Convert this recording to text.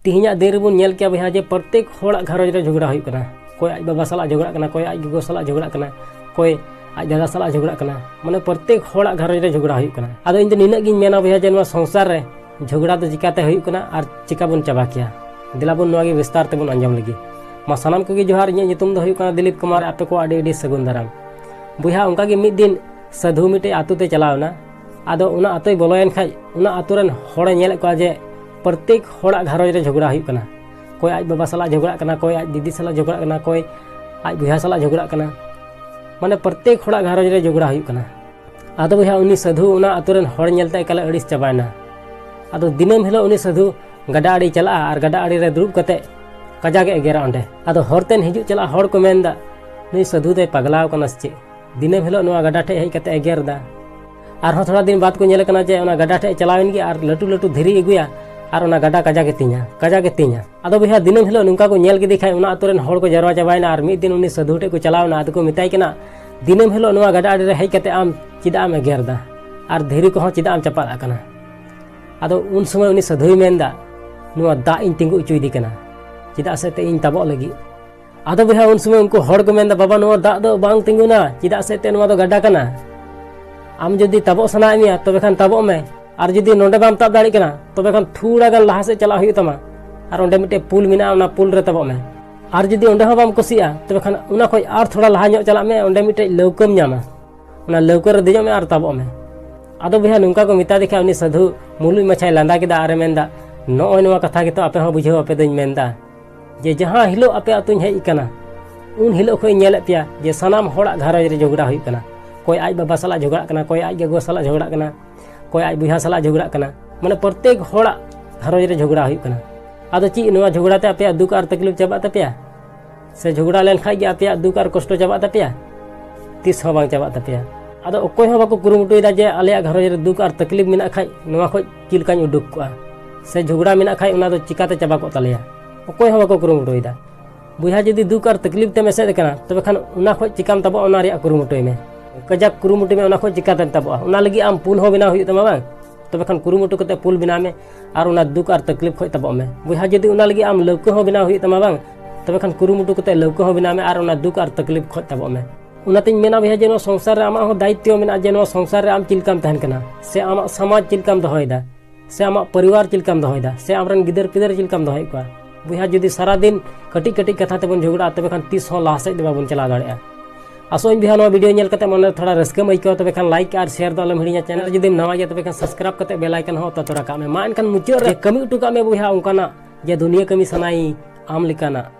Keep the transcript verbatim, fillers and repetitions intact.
ᱛᱤᱦᱤᱧᱟᱜ ᱫᱤᱱ ᱨᱮᱵᱚᱱ ᱧᱮᱞ ᱠᱮᱭᱟ ᱵᱚᱭᱦᱟ, ᱡᱮ ᱯᱨᱚᱛᱮᱠ ᱦᱚᱲᱟᱜ ᱜᱷᱟᱨᱚᱸᱡᱽ ᱨᱮ ᱡᱷᱚᱜᱽᱲᱟ ᱦᱩᱭᱩᱜ ᱠᱟᱱᱟ᱾ ᱚᱠᱚᱭ ᱟᱡ ᱵᱟᱵᱟ ᱥᱟᱞᱟᱜ ᱡᱷᱚᱜᱽᱲᱟᱜ ᱠᱟᱱᱟ, ᱚᱠᱚᱭ ᱟᱡ ᱜᱚᱜᱚ ᱥᱟᱞᱟᱜ ᱡᱷᱚᱜᱽᱲᱟᱜ ᱠᱟᱱᱟ, ᱚᱠᱚᱭ ᱟᱡ ᱫᱟᱫᱟ ᱥᱟᱞᱟᱜ ᱡᱷᱚᱜᱽᱲᱟᱜ ᱠᱟᱱᱟ᱾ ᱢᱟᱱᱮ ᱯᱨᱚᱛᱮᱠ ᱦᱚᱲᱟᱜ ᱜᱷᱟᱨᱚᱸᱡᱽ ᱨᱮ ᱡᱷᱚᱜᱽᱲᱟ ᱦᱩᱭᱩᱜ ᱠᱟᱱᱟ᱾ ᱟᱫᱚ ᱤᱧ ᱫᱚ ᱱᱤᱱᱟᱹᱜ ᱜᱤᱧ ᱢᱮᱱᱟ ᱵᱚᱭᱦᱟ, ᱡᱮ ᱱᱚᱣᱟ ᱥᱚᱝᱥᱟᱨ ᱨᱮ ᱡᱷᱚᱜᱽᱲᱟ ᱫᱚ ᱪᱤᱠᱟᱛᱮ ᱦᱩᱭᱩᱜ ᱠᱟᱱᱟ ᱟᱨ ᱪᱤᱠᱟ ᱵᱚᱱ ᱪᱟᱵᱟ ᱠᱮᱭᱟ, ᱫᱮᱞᱟ ᱵᱚᱱ ᱱᱚᱣᱟ ᱜᱮ ᱵᱤᱥᱛᱟᱨ ᱛᱮᱵᱚᱱ ᱟᱸᱡᱚᱢ ᱞᱮᱜᱮ᱾ ᱢᱟ ᱥᱟᱱᱟᱢ ᱠᱚᱜᱮ ᱡᱚᱦᱟᱨ, ᱤᱧᱟᱹᱜ ᱧᱩᱛᱩᱢ ᱫᱚ ᱦᱩᱭᱩᱜ ᱠᱟᱱᱟ ᱫᱤᱞᱤᱯ ᱠᱩᱢᱟᱨ᱾ ᱟᱯᱮ ᱠᱚ ᱟᱹᱰᱤ ᱟᱹᱰᱤ ᱥᱟᱹᱜᱩᱱ ᱫᱟᱨᱟᱢ᱾ ᱵᱚᱭᱦᱟ, ᱚᱱᱠᱟ ᱜᱮ ᱢᱤᱫ ᱫᱤᱱ ᱥᱟᱹᱫᱷᱩ ᱢᱤᱫᱴᱮᱡ ᱟᱛᱳ ᱛᱮ ᱪᱟᱞᱟᱣ ᱮᱱᱟ᱾ ᱟᱫᱚ ᱚᱱᱟ ᱟᱛᱳᱭ ᱵᱚᱞᱚᱭᱮᱱ ᱠᱷᱟᱡ, ᱚᱱᱟ ᱟᱛᱳ ᱨᱮᱱ ᱦᱚᱲᱮ ᱧᱮᱞᱮᱫ ᱠᱚᱣᱟ ᱡᱮ ᱯᱨᱚᱛᱮᱠ ᱦᱚᱲᱟᱜ ᱜᱷᱟᱨᱚᱸᱡᱽ ᱨᱮ ᱡᱷᱚᱜᱽᱲᱟ ᱦᱩᱭᱩᱜ ᱠᱟᱱᱟ᱾ ᱚᱠᱚᱭ ᱟᱡ ᱵᱟᱵᱟ ᱥᱟᱞᱟᱜ ᱡᱷᱚᱜᱽᱲᱟᱜ ᱠᱟᱱᱟ, ᱚᱠᱚᱭ ᱟᱡ ᱫᱤᱫᱤ ᱥᱟᱞᱟᱜ ᱡᱷᱚᱜᱽᱲᱟᱜ ᱠᱟᱱᱟ, ᱚᱠᱚᱭ ᱟᱡ ᱵᱚᱭᱦᱟ ᱥᱟᱞᱟᱜ ᱡᱷᱚᱜᱽᱲᱟᱜ ᱠᱟᱱᱟ᱾ ᱢᱟᱱᱮ ᱯᱨᱚᱛᱮᱠ ᱦᱚᱲᱟᱜ ᱜᱷᱟᱨᱚᱸᱡᱽ ᱨᱮ ᱡᱷᱚᱜᱽᱲᱟ ᱦᱩᱭᱩᱜ ᱠᱟᱱᱟ᱾ ᱟᱫᱚ ᱵᱚᱭᱦᱟ, ᱩᱱᱤ ᱥᱟᱹᱫᱷᱩ ᱚᱱᱟ ᱟᱛᱳ ᱨᱮᱱ ᱦᱚᱲ ᱧᱮᱞᱛᱮ ᱮᱠᱟᱞᱮ ᱟᱹᱲᱤᱥ ᱪᱟᱵᱟᱭᱮᱱᱟ᱾ ᱟᱫᱚ ᱫᱤᱱᱟᱹᱢ ᱦᱤᱞᱳᱜ ᱩᱱᱤ ᱥᱟᱹᱫᱷᱩ ᱜᱟᱰᱟ ᱟᱲᱮ ᱪᱟᱞᱟᱜᱼᱟ ᱟᱨ ᱜᱟᱰᱟ ᱟᱲᱮ ᱨᱮ ᱫᱩᱲᱩᱵ ᱠᱟᱛᱮ ᱠᱟᱡᱟᱠ ᱮ ᱮᱜᱮᱨᱟ ᱚᱸᱰᱮ᱾ ᱟᱫᱚ ᱦᱚᱨᱛᱮᱱ ᱦᱤᱡᱩᱜ ᱪᱟᱞᱟᱜ ᱦᱚᱲ ᱠᱚ ᱢᱮᱱᱫᱟ, "ᱱᱩᱭ ᱥᱟᱹᱫᱷᱩ ᱫᱚᱭ ᱯᱟᱜᱽᱞᱟᱣ ᱠᱟᱱᱟ ᱥᱮ ᱪᱮᱫ? ᱫᱤᱱᱟᱹᱢ ᱦᱤᱞᱳᱜ ᱱᱚᱣᱟ ᱜᱟᱰᱟ ᱴᱷᱮᱡ ᱦᱮᱡ ᱠᱟᱛᱮ ᱮᱜᱮᱨ ᱫᱟ᱾" ᱟᱨᱦᱚᱸ ᱛᱷᱚᱲᱟ ᱫᱤᱱ ᱵᱟᱫ ᱠᱚ ᱧᱮᱞᱮ ᱠᱟᱱᱟ ᱡᱮ ᱚᱱᱟ ᱜᱟᱰᱟ ᱴᱷᱮᱡ ᱪᱟᱞᱟᱣᱮᱱ ᱜᱮ ᱟᱨ ᱞᱟᱹᱴᱩ ᱞᱟᱹᱴᱩ ᱫᱷᱤᱨᱤ ᱟᱹᱜᱩᱭᱟ ᱟᱨ ᱚᱱᱟ ᱜᱟᱰᱟ ᱠᱟᱡᱟᱠ ᱮ ᱛᱤᱧᱟ, ᱠᱟᱡᱟᱠ ᱮ ᱛᱤᱧᱟ᱾ ᱟᱫᱚ ᱵᱚᱭᱦᱟ, ᱫᱤᱱᱟᱹᱢ ᱦᱤᱞᱳᱜ ᱱᱚᱝᱠᱟ ᱠᱚ ᱧᱮᱞ ᱠᱮᱫᱮ ᱠᱷᱟᱡ, ᱚᱱᱟ ᱟᱛᱳ ᱨᱮᱱ ᱦᱚᱲ ᱠᱚ ᱡᱟᱨᱣᱟ ᱪᱟᱵᱟᱭᱮᱱᱟ ᱟᱨ ᱢᱤᱫ ᱫᱤᱱ ᱩᱱᱤ ᱥᱟᱹᱫᱷᱩ ᱴᱷᱮᱡ ᱠᱚ ᱪᱟᱞᱟᱣ ᱮᱱᱟ᱾ ᱟᱫᱚ ᱠᱚ ᱢᱮᱛᱟᱭ ᱠᱟᱱᱟ, "ᱫᱤᱱᱟᱹᱢ ᱦᱤᱞᱳᱜ ᱱᱚᱣᱟ ᱜᱟᱰᱟ ᱟᱲᱮ ᱨᱮ ᱦᱮᱡ ᱠᱟᱛᱮ ᱟᱢ ᱪᱮᱫᱟᱜ ᱮᱢ ᱮᱜᱮᱨ ᱫᱟ ᱟᱨ ᱫᱷᱤᱨᱤ ᱠᱚᱦᱚᱸ ᱪᱮᱫᱟᱜ ᱮᱢ ᱪᱟᱯᱟᱫ ᱟᱜ ᱠᱟᱱᱟ?" ᱟᱫᱚ ᱩᱱ ᱥᱚᱢᱚᱭ ᱩᱱᱤ ᱥᱟᱹᱫᱷᱩᱭ ᱢᱮᱱᱫᱟ, "ᱱᱚᱣᱟ ᱫᱟᱜ ᱤᱧ ᱛᱤᱸᱜᱩ ᱦᱚᱪᱚᱭᱮᱫᱮ ᱠᱟᱱᱟ, ᱪᱮᱫᱟᱜ ᱥᱮ ᱛᱮ ᱤᱧ ᱛᱟᱵᱚᱜ ᱞᱟᱹᱜᱤᱫ᱾" ᱟᱫᱚ ᱵᱚᱭᱦᱟ, ᱩᱱ ᱥᱚᱢᱚᱭ ᱩᱱᱠᱩ ᱦᱚᱲ ᱠᱚ ᱢᱮᱱᱫᱟ, "ᱵᱟᱵᱟ, ᱱᱚᱣᱟ ᱫᱟᱜ ᱫᱚ ᱵᱟᱝ ᱛᱤᱸᱜᱩᱱᱟ, ᱪᱮᱫᱟᱜ ᱥᱮ ᱛᱮ ᱱᱚᱣᱟ ᱫᱚ ᱜᱟᱰᱟ ᱠᱟᱱᱟ᱾ ᱟᱢ ᱡᱩᱫᱤ ᱛᱟᱵᱚᱜ ᱥᱟᱱᱟᱭᱮᱫ ᱢᱮᱭᱟ, ᱛᱚᱵᱮ ᱠᱷᱟᱱ ᱛᱟᱵᱚᱜ ᱢᱮ, ᱟᱨ ᱡᱩᱫᱤ ᱱᱚᱰᱮ ᱵᱟᱢ ᱛᱟᱵ ᱫᱟᱲᱮᱭᱟᱜ ᱠᱟᱱᱟ, ᱛᱚᱵᱮ ᱠᱷᱟᱱ ᱛᱷᱚᱲᱟ ᱜᱟᱱ ᱞᱟᱦᱟ ᱥᱮᱫ ᱪᱟᱞᱟᱜ ᱦᱩᱭᱩᱜ ᱛᱟᱢᱟ, ᱟᱨ ᱚᱸᱰᱮ ᱢᱤᱫᱴᱮᱡ ᱯᱩᱞ ᱢᱮᱱᱟᱜᱼᱟ, ᱚᱱᱟ ᱯᱩᱞ ᱨᱮ ᱛᱟᱵᱚᱜ ᱢᱮ᱾ ᱟᱨ ᱡᱩᱫᱤ ᱚᱸᱰᱮ ᱦᱚᱸ ᱵᱟᱢ ᱠᱩᱥᱤᱭᱟᱜᱼᱟ, ᱛᱚᱵᱮ ᱠᱷᱟᱱ ᱚᱱᱟ ᱠᱷᱚᱡ ᱟᱨ ᱛᱷᱚᱲᱟ ᱞᱟᱦᱟ ᱧᱚᱜ ᱪᱟᱞᱟᱜ ᱢᱮ, ᱚᱸᱰᱮ ᱢᱤᱫᱴᱮᱡ ᱞᱟᱹᱣᱠᱟᱹᱢ ᱧᱟᱢᱟ, ᱚᱱᱟ ᱞᱟᱹᱣᱠᱟᱹ ᱨᱮ ᱫᱮᱡᱚᱜ ᱢᱮ ᱟᱨ ᱛᱟᱵᱚᱜ ᱢᱮ᱾" ᱟᱫᱚ ᱵᱚᱭᱦᱟ, ᱱᱚᱝᱠᱟ ᱠᱚ ᱢᱮᱛᱟ ᱫᱮ ᱠᱷᱟᱡ, ᱩᱱᱤ ᱥᱟᱹᱫᱷᱩ ᱢᱩᱞᱩᱡ ᱢᱟᱪᱷᱟᱭ ᱞᱟᱸᱫᱟ ᱠᱮᱫᱟ ᱟᱨᱮ ᱢᱮᱱᱫᱟ, "ᱱᱚᱜᱼᱚᱭ ᱱᱚᱣᱟ ᱠᱟᱛᱷᱟ ᱜᱮᱛᱚ ᱟᱯᱮ ᱦᱚᱸ ᱵᱩᱡᱷᱟᱹᱣ ᱟᱯᱮ ᱫᱚᱧ ᱢᱮᱱᱫᱟ, ᱡᱮ ᱡᱟᱦᱟᱸ ᱦᱤᱞᱳᱜ ᱟᱯᱮ ᱟᱹᱛᱩᱧ ᱦᱮᱡ ᱟᱠᱟᱱᱟ, ᱩᱱ ᱦᱤᱞᱳᱜ ᱠᱷᱚᱡ ᱤᱧ ᱧᱮᱞᱮᱫ ᱯᱮᱭᱟ ᱡᱮ ᱥᱟᱱᱟᱢ ᱦᱚᱲᱟᱜ ᱜᱷᱟᱨᱚᱸᱡᱽ ᱨᱮ ᱡᱷᱚᱜᱽᱲᱟ ᱦᱩᱭᱩᱜ ᱠᱟᱱᱟ᱾ ᱚᱠᱚᱭ ᱟᱡ ᱵᱟᱵᱟ ᱥᱟᱞᱟᱜ ᱡᱷᱚᱜᱽᱲᱟᱜ ᱠᱟᱱᱟ, ᱚᱠᱚᱭ ᱟᱡ ᱜᱚᱜᱚ ᱥᱟᱞᱟᱜ ᱡᱷᱚᱜᱽᱲᱟᱜ ᱠᱟᱱᱟ, ᱚᱠᱚᱭ ᱟᱡ ᱵᱚᱭᱦᱟ ᱥᱟᱞᱟᱜ ᱡᱷᱚᱜᱽᱲᱟᱜ ᱠᱟᱱᱟ, ᱢᱟᱱᱮ ᱯᱨᱚᱛᱮᱠ ᱦᱚᱲᱟᱜ ᱜᱷᱟᱨᱚᱸᱡᱽ ᱨᱮ ᱡᱷᱚᱜᱽᱲᱟ ᱦᱩᱭᱩᱜ ᱠᱟᱱᱟ᱾ ᱟᱫᱚ ᱪᱮᱫ ᱱᱚᱣᱟ ᱡᱷᱚᱜᱽᱲᱟ ᱛᱮ ᱟᱯᱮᱭᱟᱜ ᱫᱩᱠ ᱟᱨ ᱛᱟᱠᱞᱤᱯ ᱪᱟᱵᱟᱜ ᱛᱟᱯᱮᱭᱟ? ᱥᱮ ᱡᱷᱚᱜᱽᱲᱟ ᱞᱮᱱᱠᱷᱟᱡ ᱜᱮ ᱟᱯᱮᱭᱟᱜ ᱫᱩᱠ ᱟᱨ ᱠᱚᱥᱴᱚ ᱪᱟᱵᱟᱜ ᱛᱟᱯᱮᱭᱟ? ᱛᱤᱥ ᱦᱚᱸ ᱵᱟᱝ ᱪᱟᱵᱟᱜ ᱛᱟᱯᱮᱭᱟ᱾ ᱟᱫᱚ ᱚᱠᱚᱭ ᱦᱚᱸ ᱵᱟᱠᱚ ᱠᱩᱨᱩᱢᱩᱴᱩᱭᱮᱫᱟ ᱡᱮ ᱟᱞᱮᱭᱟᱜ ᱜᱷᱟᱨᱚᱸᱡᱽ ᱨᱮ ᱫᱩᱠ ᱟᱨ ᱛᱟᱠᱞᱤᱯ ᱢᱮᱱᱟᱜ ᱠᱷᱟᱡ ᱱᱚᱣᱟ ᱠᱷᱚᱡ ᱪᱮᱫ ᱞᱮᱠᱟᱧ ᱩᱰᱩᱠ ᱠᱚᱜᱼᱟ, ᱥᱮ ᱡᱷᱚᱜᱽᱲᱟ ᱢᱮᱱᱟᱜ ᱠᱷᱟᱡ ᱚᱱᱟ ᱫᱚ ᱪᱤᱠᱟᱛᱮ ᱪᱟᱵᱟ ᱠᱚᱜ ᱛᱟᱞᱮᱭᱟ᱾ ᱚᱠᱚᱭ ᱦᱚᱸ ᱵᱟᱠᱚ ᱠᱩᱨᱩᱢᱩᱴᱩᱭᱮᱫᱟ᱾ ᱵᱚᱭᱦᱟ, ᱡᱩᱫᱤ ᱫᱩᱠ ᱟᱨ ᱛᱟᱠᱞᱤᱯ ᱛᱮᱢ ᱮᱥᱮᱫ ᱟᱠᱟᱱᱟ, ᱛᱚᱵᱮ ᱠᱷᱟᱱ ᱚᱱᱟ ᱠᱷᱚᱡ ᱪᱤᱠᱟᱢ ᱛᱟᱵᱚᱜᱼᱟ, ᱚᱱᱟ ᱨᱮᱭᱟᱜ ᱠᱩᱨᱩᱢᱩᱴᱩᱭ ᱢᱮ᱾ ᱠᱟᱡᱟᱠ ᱠᱩᱨᱩᱢᱩᱴᱩᱭ ᱢᱮ, ᱚᱱᱟ ᱠᱷᱚᱡ ᱪᱤᱠᱟᱛᱮᱢ ᱛᱟᱵᱚᱜᱼᱟ? ᱚᱱᱟ ᱞᱟᱹᱜᱤᱫ ᱟᱢ ᱯᱩᱞ ᱦᱚᱸ ᱵᱮᱱᱟᱣ ᱦᱩᱭᱩᱜ ᱛᱟᱢᱟ, ᱵᱟᱝ? ᱛᱚᱵᱮ ᱠᱷᱟᱱ ᱠᱩᱨᱩᱢᱩᱴᱩ ᱠᱟᱛᱮ ᱯᱩᱞ ᱵᱮᱱᱟᱣ ᱢᱮ ᱟᱨ ᱚᱱᱟ ᱫᱩᱠ ᱟᱨ ᱛᱟᱠᱞᱤᱯ ᱠᱷᱚᱱ ᱛᱟᱵᱚᱜ ᱢᱮ᱾ ᱵᱚᱭᱦᱟ, ᱡᱩᱫᱤ ᱚᱱᱟ ᱞᱟᱹᱜᱤᱫ ᱟᱢ ᱞᱟᱹᱣᱠᱟᱹ ᱦᱚᱸ ᱵᱮᱱᱟᱣ ᱦᱩᱭᱩᱜ ᱛᱟᱢᱟ ᱵᱟᱝ, ᱛᱚᱵᱮ ᱠᱷᱟᱱ ᱠᱩᱨᱩᱢᱩᱴᱩ ᱠᱟᱛᱮ ᱞᱟᱹᱣᱠᱟᱹ ᱦᱚᱸ ᱵᱮᱱᱟᱣ ᱢᱮ ᱟᱨ ᱚᱱᱟ ᱫᱩᱠ ᱟᱨ ᱛᱟᱠᱞᱤᱯ ᱠᱷᱚᱱ ᱛᱟᱵᱚᱜ ᱢᱮ᱾ ᱚᱱᱟᱛᱤᱧ ᱢᱮᱱᱟ ᱵᱚᱭᱦᱟ, ᱡᱮ ᱱᱚᱣᱟ ᱥᱚᱝᱥᱟᱨ ᱨᱮ ᱟᱢᱟᱜ ᱦᱚᱸ ᱫᱟᱭᱤᱛᱛᱚ ᱢᱮᱱᱟᱜᱼᱟ, ᱡᱮ ᱱᱚᱣᱟ ᱥᱚᱝᱥᱟᱨ ᱨᱮ ᱟᱢ ᱪᱮᱫ ᱞᱮᱠᱟᱢ ᱛᱟᱦᱮᱱ ᱠᱟᱱᱟ, ᱥᱮ ᱟᱢᱟᱜ ᱥᱚᱢᱟᱡᱽ ᱪᱮᱫ ᱞᱮᱠᱟᱢ ᱫᱚᱦᱚᱭᱮᱫᱟ, ᱥᱮ ᱟᱢᱟᱜ ᱯᱚᱨᱤᱵᱟᱨ ᱪᱮᱫ ᱞᱮᱠᱟᱢ ᱫᱚᱦᱚᱭᱮᱫᱟ, ᱥᱮ ᱟᱢᱨᱮᱱ ᱜᱤᱫᱟᱹᱨ ᱯᱤᱫᱟᱹᱨ ᱪᱮᱫ ᱞᱮᱠᱟᱢ ᱫᱚᱦᱚᱭᱮᱫ ᱠᱚᱣᱟ᱾ ᱵᱚᱭᱦᱟ, ᱡᱩᱫᱤ ᱥᱟᱨᱟᱫᱤᱱ ᱠᱟᱹᱴᱤᱡ ᱠᱟᱹᱴᱤᱡ ᱠᱟᱛᱷᱟ ᱛᱮᱵᱚᱱ ᱡᱷᱚᱜᱽᱲᱟᱜᱼᱟ, ᱛᱚᱵᱮ ᱠᱷᱟᱱ ᱛᱤᱥ ᱦᱚᱸ ᱞᱟᱦᱟ ᱥᱮᱫ ᱫᱚ ᱵᱟᱵᱚᱱ ᱪᱟᱞᱟᱣ ᱫᱟᱲᱮᱭᱟᱜᱼᱟ᱾ ᱟᱥᱚᱜ ᱟᱹᱧ ᱵᱚᱭᱦᱟ, ᱱᱚᱣᱟ ᱵᱷᱤᱰᱤᱭᱳ ᱧᱮᱞ ᱠᱟᱛᱮ ᱢᱚᱱᱮ ᱨᱮ ᱛᱷᱚᱲᱟ ᱨᱟᱹᱥᱠᱟᱹᱢ ᱟᱹᱭᱠᱟᱹᱣᱟ, ᱛᱚᱵᱮ ᱠᱷᱟᱱ ᱞᱟᱭᱤᱠ ᱟᱨ ᱥᱮᱭᱟᱨ ᱫᱚ ᱟᱞᱚᱢ ᱦᱤᱲᱤᱧᱟ᱾ ᱪᱮᱱᱮᱞ ᱨᱮ ᱡᱩᱫᱤᱢ ᱱᱟᱣᱟ ᱜᱮᱭᱟ, ᱛᱚᱵᱮ ᱠᱷᱟᱱ ᱥᱟᱵᱥᱠᱨᱟᱭᱤᱵ ᱠᱟᱛᱮ ᱵᱮᱞ ᱟᱭᱠᱚᱱ ᱦᱚᱸ ᱚᱛᱟ ᱛᱚᱨᱟ ᱠᱟᱜ ᱢᱮ᱾ ᱢᱟ ᱮᱱᱠᱷᱟᱱ ᱢᱩᱪᱟᱹᱫ ᱨᱮ ᱠᱟᱹᱢᱤ ᱦᱚᱴᱚ ᱠᱟᱜ ᱢᱮ ᱵᱚᱭᱦᱟ, ᱚᱱᱠᱟᱱᱟᱜ ᱡᱮ ᱫᱩᱱᱤᱭᱟᱹ ᱠᱟᱹᱢᱤ ᱥᱟᱱᱟᱭᱤᱧ ᱟᱢ ᱞᱮᱠᱟᱱᱟᱜ᱾